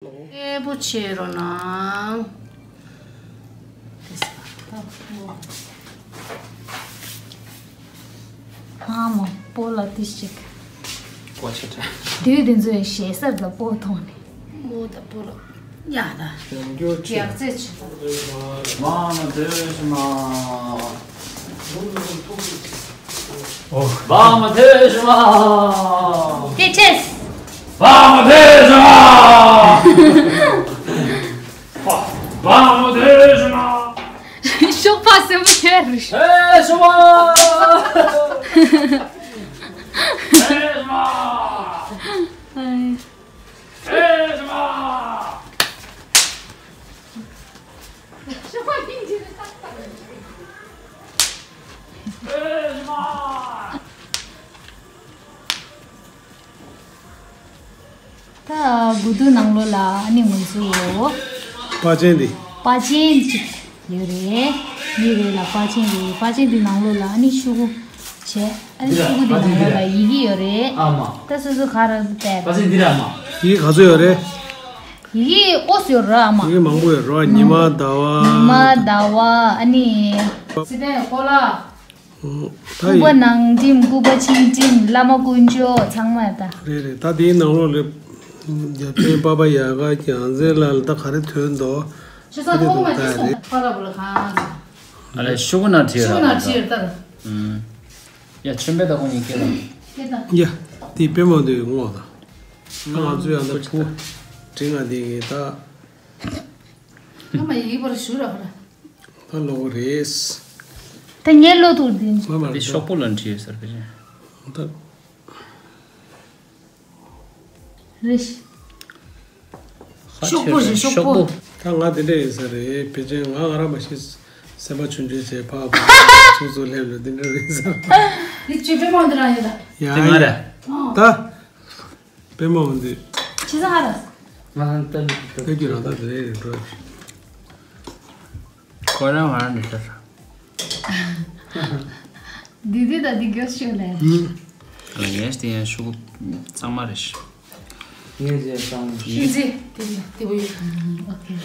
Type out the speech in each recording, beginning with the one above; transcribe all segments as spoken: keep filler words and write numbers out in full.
ལེགས་པོ་བྱེད་རོགས་གནང་། ཨ་མ་སྤོ་ལགས་འདི་ཞིག་བཀོ་ཆ་ཁྲ། དུས་དེ་ཚོའི་ཞེ་སར་དང་སྤོ་མཐོང་ནས། སྤོ་དང་སྤོ་ལགས་ཡག་ད། ཡག་རྩེད་ཆེ། མ་མ་དེ་ཞིག་མ། བ་མ་དེ་ཞུ་མ། དེ་ཆེས། བ་མ་དེ་ཞུ་མ། བ་མ་དེ་ཞུ་མ། ཤོག་པ་སེམས་པོ་ཁྱེར་རེ། ཨེ་ཞུ་མ། ཨེ་ཞུ་མ། ཨེ་ཞུ་མ། ད་དགུ་དུས་ནང་ལོགས་ལ་ཨ་ནི་ང་ཚོ་པ་ཅན་འདི། པ་ཅན་ཅིག་ཡོད་རེད། མི་རེད་ལ་པ་ཅན་རེད། པ་ཅན་འདི་ནང་ལོགས་ལ་ཨ་ནི་ཤུ་གུ་བྱས། ཨ་ནི་ཤུ་གུ་འདི་ནང་ལོགས་ལ་ཡི་གེ་ཡོད་རེད། ཨ་མ། ད་སོ་སོ་ག་རེ་བལྟས། པ་ཅན་འདི་རེད་ཨ་མ། ཡི་གེ་ག་ཚོད་ཡོད་རེད། ཡི་གེ་ཨོ་ཟེར་ར་ཨ་མ། ཡི་གེ་མང་པོ་ཡོད་ར། ཉི་མ་ཟླ་བ། ཉི་མ་ཟླ་བ་ཨ་ནི། སི་པན་ཀོ་ལ། ད་སྐུ་པ་ཡི་ནང་ཁྲིམས། སྐུ་པ་ཕྱི་ཁྲིམས། བླ་མ་དཀོན་མཆོག་ཚང་མ་ཡོད་ད། རེད་རེད། ད་དེའི་ནང་ལོགས་ལ་རྒྱབ་རྟེན་པ་པ་ཡ་ག་རྒྱལ་མཚན་ལ་ད་ག་རེ་ཐོན་འདུག་ཤི་ས་ཐོག་མ་ཅི་སོང་པ་ལ་བུ་ལ་གང་། ཨ་ལས་ཤུ་གུ་ན་བྲིས་ཤུ་གུ་ན་བྲིས་ད། ཨུམ། ཡ་ཆོས་འཕེལ་ད་ཁོ་གཉིས་སྐད་ལ། སྐད་ད། ཡ། དེ་དཔེ་མ་འདུག་ངོ་ད། ང་ང་ཚོ་ཡང་ད་བུ་དྲིན་ང་དེ་གི་ད། ཨ་མ་ཡི་བར་ཞུ་ར་ཧ་ར། ད་ལོག་རེད། ད་ངའི་བློ་ཐུག་དེ། མ་མ་དེ་ཤོག་པོ་ལ་བྲིས་ཟེར་གི་རེད། ད། རེད། ཤོག་པོ་རེད་ཤོག་པོ། ད་ང་དེ་འདྲ་ཡིན་ས་རེད། ཕལ་ཆེར་ང་ང་རང་མ་ཤེས། སེམས་པ་ཆུང་ཆུང་བྱས་ཕ་བ་ཚུགས་ཚུགས་སླེབས་ལ་དེ་འདྲ་རེད་ས། འདི་ཅི་དཔེ་མང་དེ་རང་ཡོད་ད། ཡ་དེ་ང་རེད། ད། དཔེ་མང་འདི། ཆི་ཟ་ཧ་ར། ང་ཧང་ཏན་ཏན། ད་རྒྱུ་རང་ད་དེ་རེད་རེད་འགྲོ། ཁོ་རང་ང་རང་ནས་ཤར། འདི་འདི་ད་འདི་རྒྱོ་ཤོད་ལེ། ཨ་ངས་དེ་ཡང་ཤུ་གུ་གཙང་མ་རེད་ཤག་ངས་ཟེར་གཙང་མ། ཤིན་ཙི། དེ་དེ་བོ་ཡོད། ཨོ་ཁེ།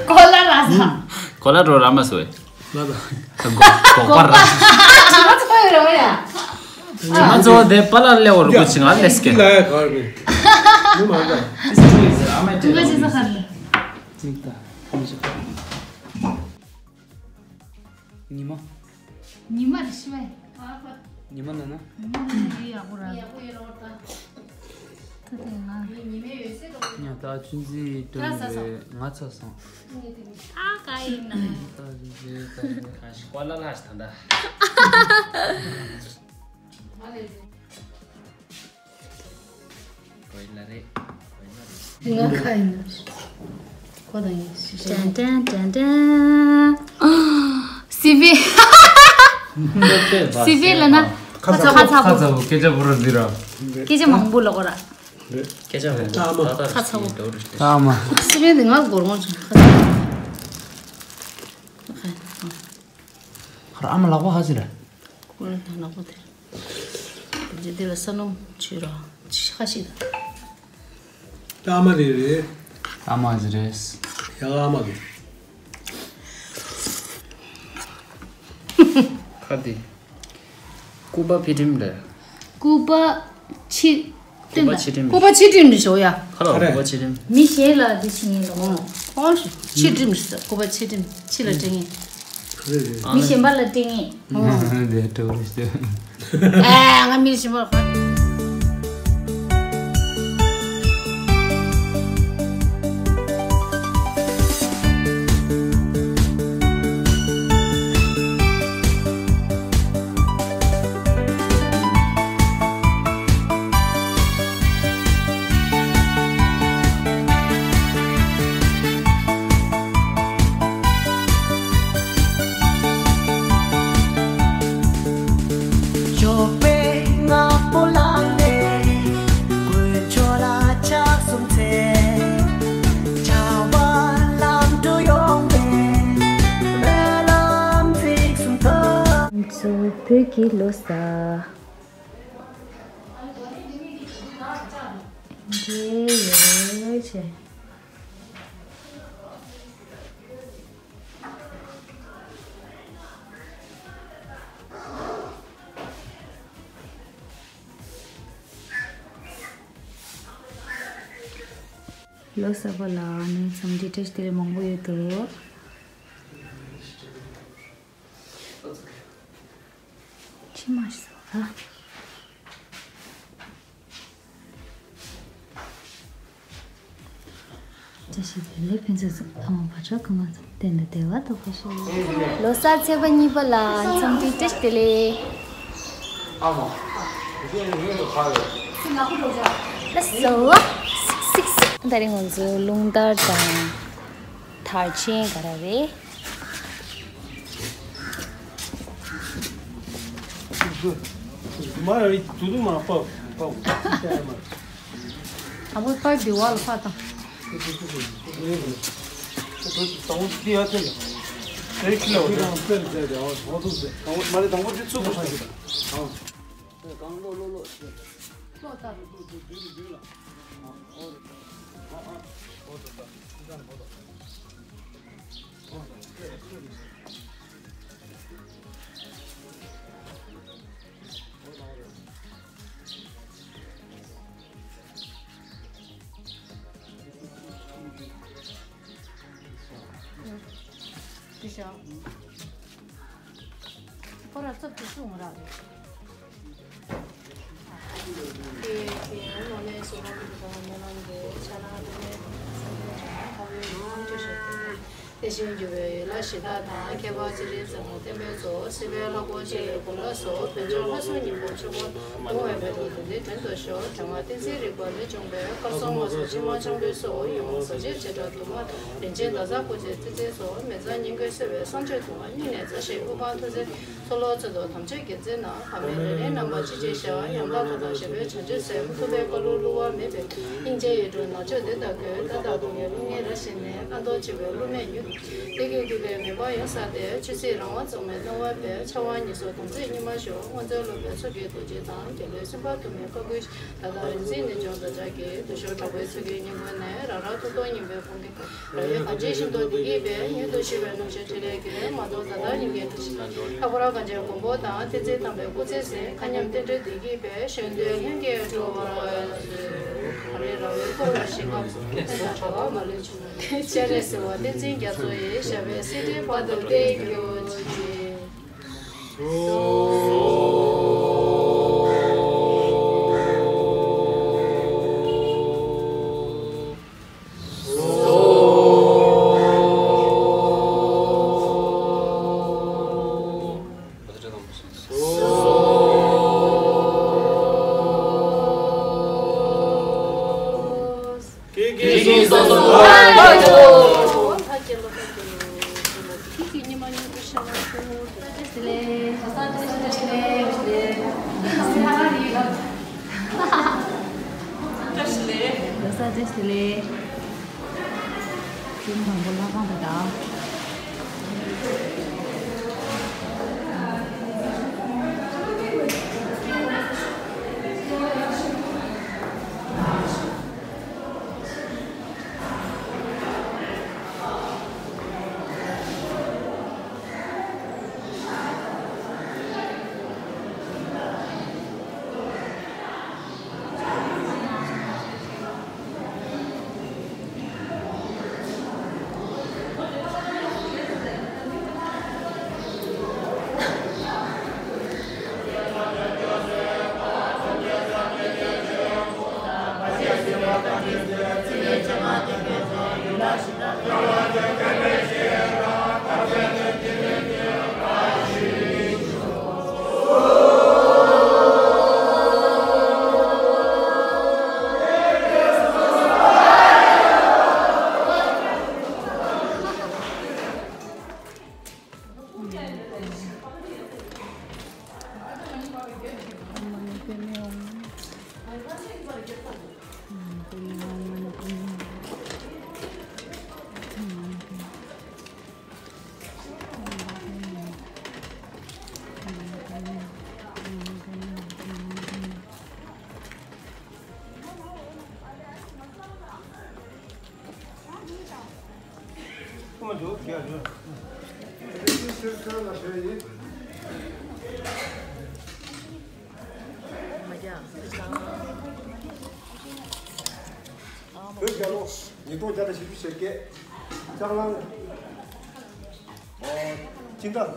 ཀོ་ལ་ར་ས། ཀོ་ལ་རོ་ར་མ་སོ། ལ་ད། གོ་པ་ར། ང་ཚོ་ཡོད་རེད་བ་ཡ། ང་ཚོ་དེ་པ་ལ་ལེ་བོ་རུ་ཆི་ང་ལེ་སྐད། ལ་ཡ་གར་མི། མི་མ་ད། ཨ་མ་ཅི་ས་ཁར་ལ། ཅིག་ད། ཉི་མ། ཉི་མ་རེད་ཤི་བས། ཉི་མ་ན་ན། ཉི་མ་ན་ན་ཡག་པོ་ར། ད་དེ་ང་། ཉི་ད་ཆུན་ཙི་ཏོན་རེད་ང་ཚ་སོང་། ཨ་ཀ་ཡིན་ན། ད་ཆུན་ཙི་ད་ཀ་ཤི་ཀ་ལ་ལ་ཤི་ད་ད། ང་ཁ་ཡིན་ན། ཁོ་དང་ཡིན་ཞིག་ཞིག་ཏན་ཏན་ཏན་ཏན། སི་བི། སི་བི་ལ་ན། ཁ་ཚ་ཁ་ཚ་པོ། ཁ་ཚ་པོ་སྐད་ཆ་བོ་ར་འདི་ར། སྐད་ཆ་མང་པོ་ལ་གོ་ར། སྐད་ཆ་བོ་ད་ཨ་མ། ཁ་ཚ་པོ། ད་ཨ་མ། སི་བི་འདི་ང་སྒོར་མོ་ཆུང་ཁ་ཚ་པོ། ཁར་ཨ་མ་ལག་པ་ཧ་ཅི་ར། ཁོ་རང་ད་ནག་པོ་དེ། དེ་འདི་ལ་ས་ནོམ་བྱོས་རོགས་ཆི་ཁ་ཤི་ད། ད་ཨ་མ་རེད་རེད། ཨ་མ་ཟི་རེད། ཡང་ཨ་མ་རེད། ཁ་དེ། སྐུ་པ་ཕི་ཁྲིམ་རེད། སྐུ་པ་ཕྱི། སྐུ་པ་ཕྱི་ཁྲིམ། སྐུ་པ་ཕྱི་ཁྲིམ་རེད་ཤོག་ཡ། ཁ་ལ་ཨ་རེ། སྐུ་པ་ཕྱི་ཁྲིམ། མི་གཞན་ལ་འདི་བྱེད་ངེས་ལོ། ཨོ་ཤོ། ཕྱི་ཁྲིམ་ཟེར། སྐུ་པ་ཕྱི་ཁྲིམ། ཕྱི་ལ་སྤྲད་ངེས། རེད་རེད། མི་གཞན་པ་ལ་སྤྲད་ངེས། ཨོ། དེ་སྤྲོ་རེད་ཤོག་ཨ་ང་མི་གཞན་པ་ལ། ཞོགས་པའི་སྔ་པོ་ལ་ནས་དཀོན་མཆོག་ལ་ཕྱག་གསུམ་འཚལ། བྱ་བ་ལམ་འགྲོ་ཡོང་བའི་སྨོན་ལམ་ཚིག་གསུམ་ཐོབ། ང་ཚོ་བོད་ཀྱི་ལོ་གསར། འདི་ཡོད་རེད་ཆེ། ལོ་གསར་པ་ལ་ནི་འཚམས་འདྲི་བཀྲ་ཤིས་བདེ་ལེགས་མང་པོ་ཡོད་དོ། ཕྱི་མ་ཞིག་བཟོ་ར། བཀྲ་ཤིས་བདེ་ལེགས་ཕུན་སུམ་ཚོགས། ཨ་མ་བག་ཆགས་ཁོང་ཁ་ཚོགས། བསྟན་དང་བདེ་བ་ཐོབ་པར་ཤོག། ལོ་གསར་ཚེས་པ་གཉིས་པ་ལ་འཚམས་འདྲི་བཀྲ་ཤིས་བདེ་ལེགས། ཨ་མ། དེ་ངོས་ལ་ཁ་ཡོད། ལགས་སོ། སིག་སིག་སིག་ད་རིང་ང་ཚོ་རླུང་དར་དང་དར་ཆེན་ག་རེ་རེད། མ་རེད། དུ་དུ་མ་པ་པ་ཅ་མ། དང་པོ་པར་འདི་བ་ལ་ཕ་དང་། དང་པོ་འདི་ཡ་ཐེ་ལ། དེ་ཁྱི་ལ་བ་དང་། དང་པོ་མ་རེད། དང་པོ་འདི་ཚུགས་པ་ཞིག་དང་། གང་ལོ་ལོ་ལོ། ལོ་ལྟར། དེ་བཞག་ཁོ་ར་ཚབ་ཏུ་སྲུང་ར་རེད། དེ་དེ་ནོ་ནས་སོ་ར་ཀུ་ཏུ་ཀ་མེ་ལང་གི་ཆ་ན་དེ་ནས་སམ་ཁ་བའི་ཡོང་ཅི་ཞིག་དེ་བཞིན་འགྱུར་བའི་ཡུལ་ལ་གཞི་བདག་དང་། ཁྱད་པར་ཚེ་རིང་བཙུན་མོ་བསྟན་པའི་གཙོ། སྲིད་པའི་ལྷ་སྐུ་ཆེ་བའི་དགོན་ལ་སོགས། བོད་ལྗོངས་ལྷ་སྲུང་སྙིང་པོ་ཆོས་སྐོར་གདུང་བའི་མེ་ཏོག་དེ་འདི་དྲན་དུ་ཤོག་དྲན་པ་བསྟན་འཛིན་རིག་པ་ལས་བྱུང་བའི། དཀར་གསུམ་དམར་གསུམ་ཕྱེ་མ་ལྕང་ལོའི་སོ། ཡོངས་བཟའ་བཅད་བྱེ་བྲག་དུ་མ། རིན་ཆེན་ཟླ་གཟར་སྐུ་ཚེ་ཙི་ཙིའི་སོ། མི་གཙང་སྙིང་གོས་སེལ་བའི་བསང་མཆོད་དུ་མ། སྙིང་ནས་བཟའ་ཞིང་དབུ་འཕང་མཐོ་ཚད། མཚོ་ལྷོ་རྩེ་ཏོག་དམ་ཆོས་དགེ་མཚན་ན། བ་མེ་རེ་རེའི་རྣམ་པར་ཅི་མཆིས་བྱ། ཡང་དག་མཐའ་དག་གཞན་ཕན་བྱང་ཆུབ་སེམས། ཐུབ་པའི་བཀའ་ལུང་བསླུ་བ་མེད་པའི། སྙིང་རྗེའི་ཡིག་དྲུག་ནག་ཕྱོགས་འདི་ལྟར་བཀོད། ལྟ་བདག་སྟོང་གི་རླུང་ངེས་ར་བཞིན་ནས། རྣམ་རྟོག་འཆིང་བའི་རླུང་མེ་ཉུལ། བདེ་སྐྱིད་འདུས་པའི་མེ་འབར་ཡོངས་གསལ་ཏེ། ཆོས་སྲིད་རང་དབང་གཙང་མའི་སྣང་བ་སྤེལ། འཆར་བ་ཉེར་སོགས་དམ་ཚིག་གཉུག་མར་ཤོག་མངོན་མཛོད་སློབ་དཔོན་མཚོ་སྐྱེས་རྡོ་རྗེ་དང་། རྒྱལ་བའི་སེམས་དཔའ་དུ་མས་བཀའ་བསྒོས་ཤིང་། ད་ལྟ་རིག་འཛིན་རྣལ་འབྱོར་མཛད་བརྒྱུད་ཀྱི། འདུ་ཤེས་དྲག་པོའི་ཚུལ་གྱིས་སྙིང་ཁུང་ནས། རང་རང་ཐུགས་དོན་སྙིང་པོའི་ཕུང་ཁྱེར། རང་ཡུལ་གངས་ཅན་ཤིང་ཏོག་བདེ་སྐྱིད་པའི། མྱུར་དུ་ཞི་བའི་སྣང་ཞེན་ཕྲིན་ལས་ཀྱིས། མ་ཐོགས་མཛའ་དང་སྙིང་གའི་དྲི་ཞིམ། ལྷག་པར་གངས་ཅན་མགོན་པོ་དང་། བསྟན་འཛིན་དམ་པའི་སྐུ་ཚེའི་ཟིན། མཁའ་མཉམ་རྟེན་འབྲེལ་བདེ་སྐྱིད་པའི། གཞོན་དུས་ལྷན་སྐྱེས་འགྲོ་བར་མཛོད། ཨ་རེ་ར་བའི་འཁོར་ལོ་ཞིག་སྐབས་སུ། ཕན་དང་བདེ་བ་མ་ལུས་འབྱུང་བའི། སྤྱན་རས་གསལ་བ་བསྟན་འཛིན་རྒྱ་མཚོ་ཡི། ཞབས་པད་སྲིད་མཐའི་བར་དུ་བརྟན་གྱུར་ཅིག་ཀྱེ་ཀྱེ་སོ་སོ་སོ། བཀྲ་ཤིས་བདེ་ལེགས། ལོ་གསར་བཀྲ་ཤིས་བདེ་ལེགས། ཅུང་དང་པོ་ལྷ་ཁང་དུ་གདའ། བོད་རྒྱལ་ལོ་ཉིས་སྟོང་བརྒྱ་དང་བཞི་བཅུ་ཞེ་བརྒྱད། ལྕགས་གླང་། ཨོ། ཕྱི་ཟླ་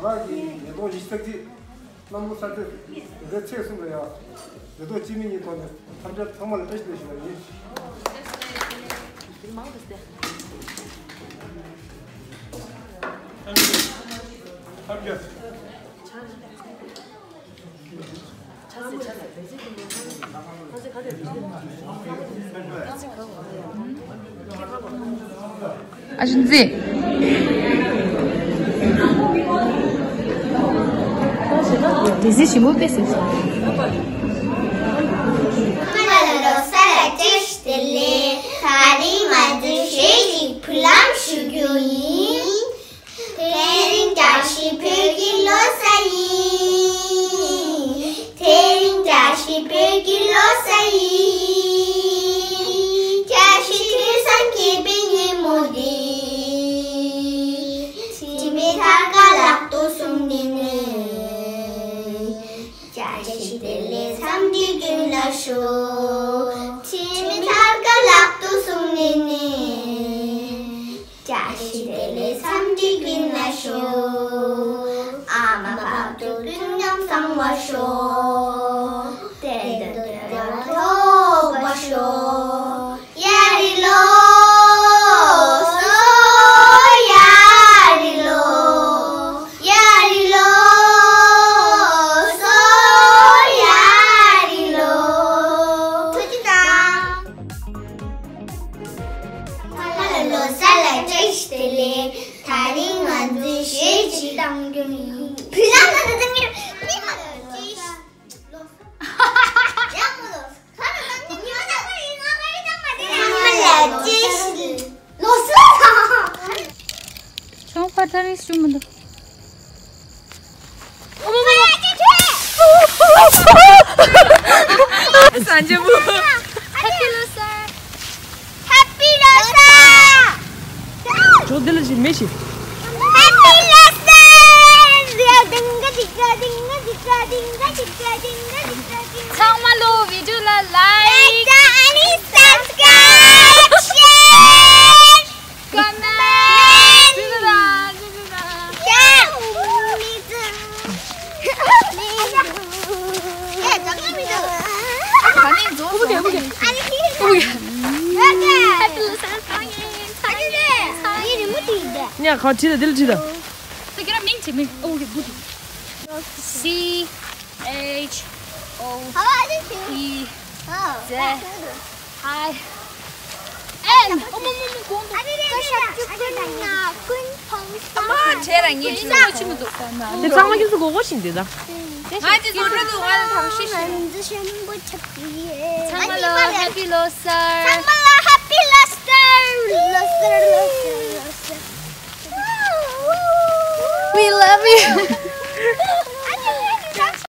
རག་གི་ཉིས་སྟོང་ཉི་ཤུ་རྩ་གཅིག་གནམ་ལོ་གསར་ཚེས་རེ་ཚེས་གསུམ་ལ་ཡང་མཛད་གཏོང་སྤྱི་མི་གཉིས་ཐོག་ནས་འཚམས་འདྲི་ཚང་མ་ལ་བཀྲ་ཤིས་བདེ་ལེགས་ཞུ་བ་ཡིན། འཚམས་འདྲི། ཨ་ཅོ་ཙི། དེ་ཚེ་ཞིམ་པོ་དཔེ་སྲིད་སོང་། ལོ་གསར་ལ་བཀྲ་ཤིས་བདེ་ལེགས། ད་རིང་ང་ཚོས་གཞས་ཤིག་འབུལ་ལམ་ཞུ་རྒྱུ་ཡིན། དེ་རིང་བཀྲ་ཤིས་བོད་ཀྱི་ལོ་གསར་ཡིན། དེ་རིང་བཀྲ་ཤིས་བོད་ཀྱི་ལོ་གསར་ཡིན། བཀྲ་ཤིས་དུས་བཟང་སྐྱིད་པའི་ཉིན་མོ་འདི། དྲི་མེད་ཐར་ཀ་ལག་ཏུ་བཟུང་ནས་ནི། བཀྲ་ཤིས་བདེ་ལེགས་འཚམས་འདྲི་ཀུན་ལ་ཞུ། དྲི་མེད་ཐར་ཀ་ལག་ཏུ་བཟུང་ནས་ནི། བཀྲ་ཤིས་བདེ་ལེགས་འཚམས་འདྲི་ཀུན་ལ་ཞུ། ཨ་མ་བག་དྲོ་ཀུན་ཡང་བཟང་བར་ཤོག་དེ་འདྲ་དེ་འདྲ་ཐོབ་པར་ཤོག་ཡ་རི་ལོ། སོ་ཡ་རི་ལོ། ཡ་རི་ལོ། སོ་ཡ་རི་ལོ། ཐུགས་རྗེ་གནང་། ཚང་མ་ལ་ལོ་གསར་ལ་བཀྲ་ཤིས་བདེ་ལེགས། ད་རིང་ང་ཚོས་གཞས་ཅིག་བཏང་རྒྱུ་ཡིན། བུ་ལ་ང་ཚོ་བཏང་རྒྱུ་མི་མ་ལ་བཀྲ་ཤིས་ལོ་གསར། ཡག་མོ་ལོ་གསར། ཁ་ལ་བཏང་རྒྱུ་མི་མ་བཏང་རྒྱུ་ཡིན། ང་ང་རེ་བཏང་མ་བདེ་ལ། ཚང་མ་ལ་བཀྲ་ཤིས་ལོ་གསར། ཁྱོད་ཕར་ཐག་རིང་སུ་མི་འདུག་སངས་རྒྱས་པོ། Happy ལོ་གསར། Happy ལོ་གསར། ཇོ་དེ་ལ་ཞིག་མེ་ཞིག Happy ལོ་གསར། ཚང་མ་ལོ་བི་ཌིའོ་ལ་ལའིཀ་དང་ཨ་ནི་སབ་སི་ཀ་རའིབ་ཤེར། ཀོ་མེན་ཊི། ཡ། མི་ཚང་། ཡ། ད་ག་མི་འདུག་ད་ནི་འཛོམས་སོང་། ཨ་ནི་ཁྱི་ཁྱི། ཨ་ནི་ཁྱི་ཁྱི། ཧེ་པི་ལོ་གསར། སང་ཉིན། སང་ཉིན། སང་ཉིན། ངས་གང་བྲིས་ད། འདི་ལ་བྲིས་ད། ད་ཁྱེད་རང་མིང་བྲིས། མིང་། ཨོ་ཡ། བུ་དེ། C H O P Z I N། ཨོ་མོ་མོ་མོ། གོང་དུ། ཨ་མ་བྱས་ར་ངས་ཁྱི་ལོ་ཆི་མི་འདུག་དེ་ཚང་མ་ཁྱི་ཚོ་མགོ་སྐོར་ཞིག་འདི་ད། ང་ཅི་བཟོ་འགྲོ་འདུག་ང་ལ་ཐང་ཤི་ཤི། ཚང་མ་ལ་ཧེ་པི་ལོ་གསར། ཚང་མ་ལ་ཧེ་པི་ལོ་གསར། ལོ་གསར་ལོ་གསར་ལོ་གསར། We love you.